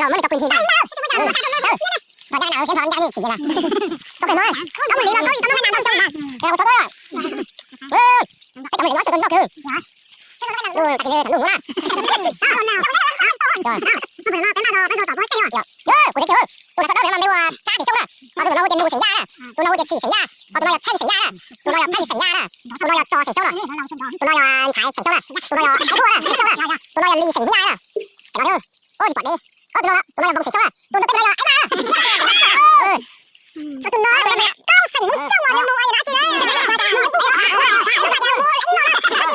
Los muab nws cov pw ntxhi ntag. Thov nca na, siab nrho nca yeej chim na. Tau kawg no, tau mus li los tau tau na, tau xyoo na. Kuv tau tau. Peb cov me nyuam nyob sawv tau noj kawg. Tam sim no tam lub na. Kuv teb tias tus no ua tsab xeem xyoob na, ho tus no hu tias nus xeem yaj na, tus no hu tias tshim xeem yaj, ho tus no yog tsheej xeem yaj na, tus no yog pheej xeem yaj na, tus no yog tso xeem xyoob na, tus no yog nthaiv xeem xyoob na, tus no yog nthaiv duaj na, xeem xyoob na, tus no yog li xeem yaj na. Cov no, ua tsis pom dev, tus no, tus no yog npoo xeem xyoob na, tus no tej no yog aib na. Tus no tus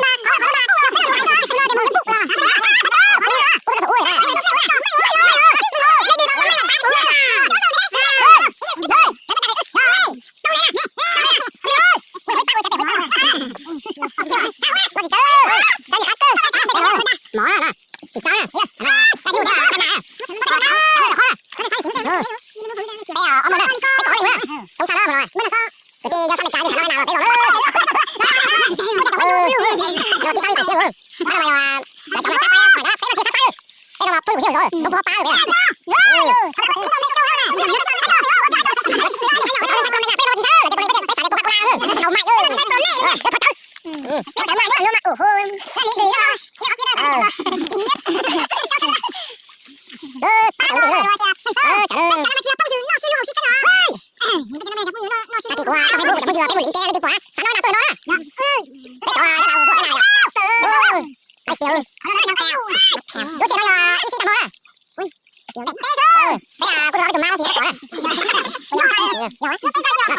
no koj xeem muab coj mus mus na, mov na. Tsis txawb na. Peb yug na, peb ob mos na, peb kov li na. Toob txha na mos no. Kwv tij yog txhab Meskas ces txhab no na los peb los na. Los tib txhab li tam xiab na. Peb no mas yog lawv cov mas txhab paib, peb no tsis txhab paib. Peb no mas phooj ywg zov, phooj pab pab peb. Lub txim no yog ib xib tag hmo na. Peb kuj tau tus mab txiv tau na. Yog peb zog, yog peb zog. Peb zog tseem. Luag ib na. Luag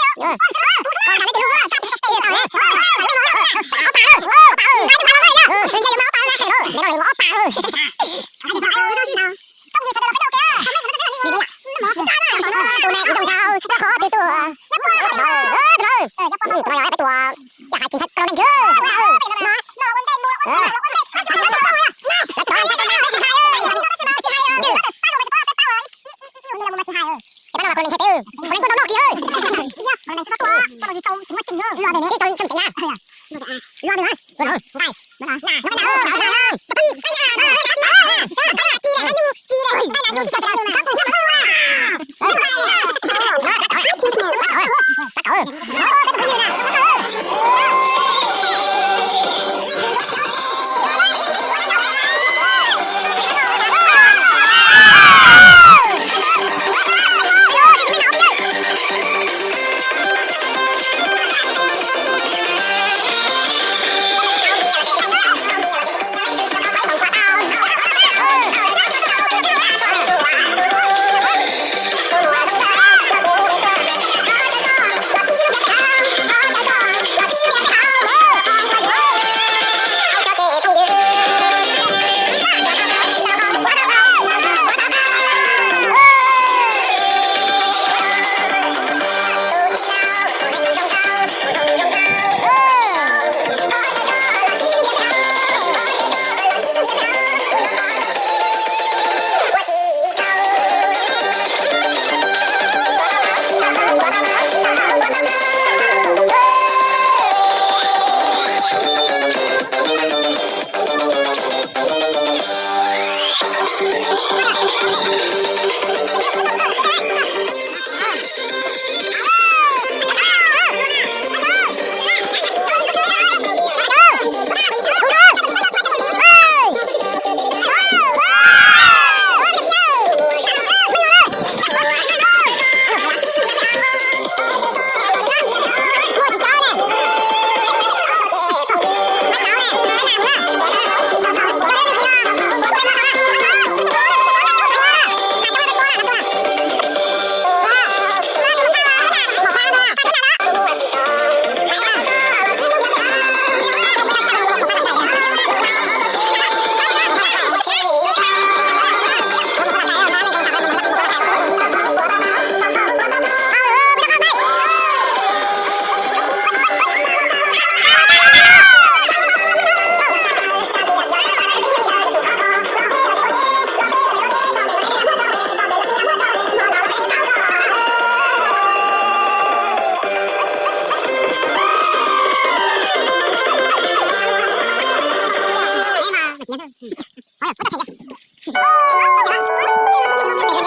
ib na. Ob pab. Ob pab. Tus ne ib zoo nraug, qhov twg tuaj. Tus no yog peb tus, yog hais tsis ntshai rau neeg kawg. Peb no mas rau neeg ntshai peb, rau neeg kuj tau noj kiag. Ib tau tsheej tseem na.